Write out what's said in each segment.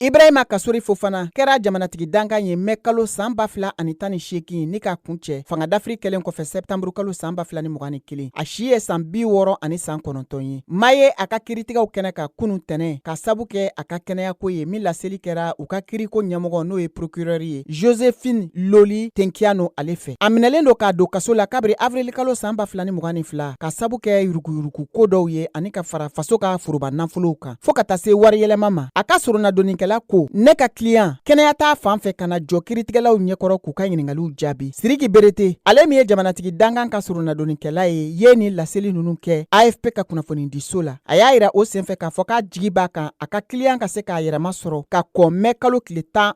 Ibrahima Kasori Fofana kɛra jamanatigi dankan ye mɛ kalo san 2018 ni ka kuncɛ fanga dafiri kɛlen kɔfɛ sɛptanburu kalo san 2021. A si ye san 69 ye. Ma ye a ka kiritigɛw kɛnɛ kan kunun tɛnɛ ka sabu kɛ a ka kɛnɛyako ye, min laseli kɛra u ka kiriko ɲɛmɔgɔ, n'o ye procureur ye, Josephine Loli Tenkiano, ale fɛ. A minɛlen don k'a don kaso la kabiri avril kalo san 2022 ka sabu kɛ yuruguyurugu ko dɔw ye ani ka fara faso ka foroba nafolow kan, fɔɔ ka taa se wari yɛlɛma ma. A ka soronadonnikɛla ko: "Ne ka client, kɛnɛya t'a fan fɛ ka na jɔ kiritigɛlaw ɲɛkɔrɔ k'u ka ɲiningaliw jaabi." Siriki Berete, ale min ye jamanatigi dankan ka soronadonnikɛla ye, ye nin laseli ninnu kɛ AFP ka kunnafonidiso la. A y'a yira o senfɛ k'a fɔ k'a jigi b'a kan a ka client ka se k'a yɛrɛma sɔrɔ ka kɔn mɛ kalo tile 15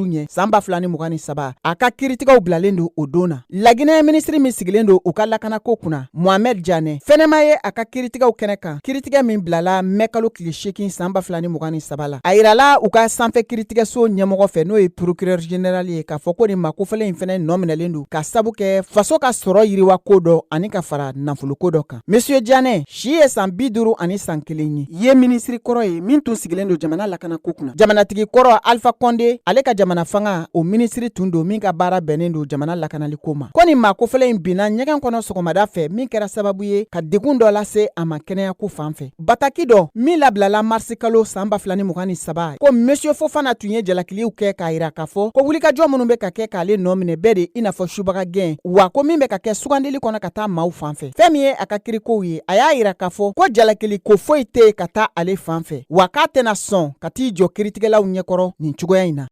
ɲɛ san 2023. A ka kiritigɛw bilalen don o don na. Laginɛ minisiri min sigilen don u ka lakanako kunna, Mohamɛd Janɛ, fɛnɛma ye a ka kiritigɛw kɛnɛ kan, kiritigɛ min bilala mɛ kalo tile 8 san 2023 la. A yirala u ka sanfɛ kiritigɛso ɲɛmɔgɔ fɛ, n'o ye procureur général ye, k'a fɔ ko nin makofɛlɛ in fɛnɛ nɔ minɛlen don ka sabu kɛ faso ka sɔrɔ yiriwa ko dɔ ani ka fara nafoloko dɔ kan. Monsieur Janɛ si ye san 51 ye, ye minisiri kɔrɔ ye min tun sigilen don jamana lakanako kunna. Jamanatigi kɔrɔ Alpha Condé, ale ka jamana fanga, o minisiri tun don min ka baara bɛnnen don jamana lakanaliko ma. Ko nin maa kofɔlen in binna ɲɛgɛn kɔnɔ sɔgɔmada fɛ, min kɛra sababu ye ka degun dɔ lase a ma kɛnɛyako fan fɛ. Bataki dɔ min labilala marisi kalo san 2023, ko monsieur Fofana tun ye jalakiliw kɛ k'a yira k'a fɔ ko wulikajɔ minnu bɛ ka kɛ k'ale nɔ minɛ bɛɛ de i n'a fɔ subaga gɛn, wa ko min bɛ ka kɛ sugandili kɔnɔ ka taa maaw fan fɛ. Fɛn min ye a ka kirikow ye, a y'a yira k'a fɔ ko jalakili ko foyi tɛ ka taa ale fan fɛ, wa k'a tɛna sɔn ka t'i jɔ kiritigɛlaw ɲɛkɔrɔ nin cogoya in na.